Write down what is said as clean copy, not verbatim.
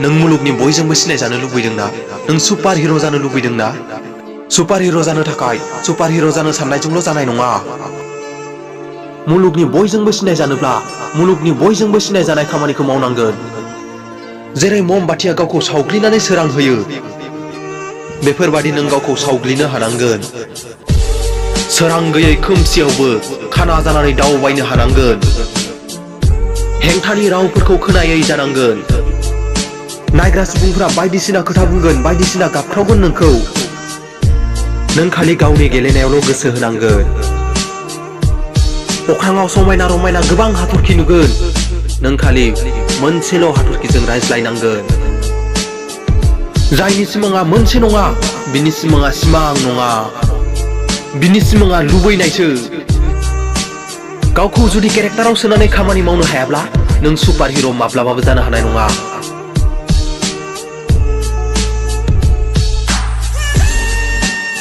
नों मुलुगनि बयजोंबो सिनायजानो लुबैदोंना? नों सुपार हिर' जानो लुबैदोंना? सुपार हिर' जानो थाखाय सुपार हिर' जानो साननायजोंल' जानाय नङा। मुलुगनि बयजोंबो सिनायजानोब्ला मुलुगनि बयजोंबो सिनायजानाय खामानिखौ मावनांगोन। जेरै ममबातिया गावखौ सावग्लिनानै सोरां होयो, बेफोरबादि नों गावखौ सावग्लिनो हानांगोन। सोरां गैयै खोमसियावबो खाना जानानै दावबायनो हानांगोन। हेंथानि रावफोरखौ खोनायै जानांगोन। नायग्रा सुबुंफोरा बायदिसिना खोथा बुंगोन, बायदिसिना गाबख्रावगोन नोंखौ। नों खालि गावनि गेलेनायावल' गोसो होनांगोन। अख्राङाव समायना रमायना गोबां हाथरखि नुगोन, नों खालि मोनसेल' हाथरखिजों रायज्लायनांगोन। जायनि सिमाङा मोनसे नङा, बिनि सिमाङा सिमां नङा, बिनि सिमाङा लुबैनायसो। गावखौ जुदि केरेक्टाराव सोनानै खामानि मावनो हायाब्ला नों सुपार हिर' माब्लाबाबो जानो हानाय नङा।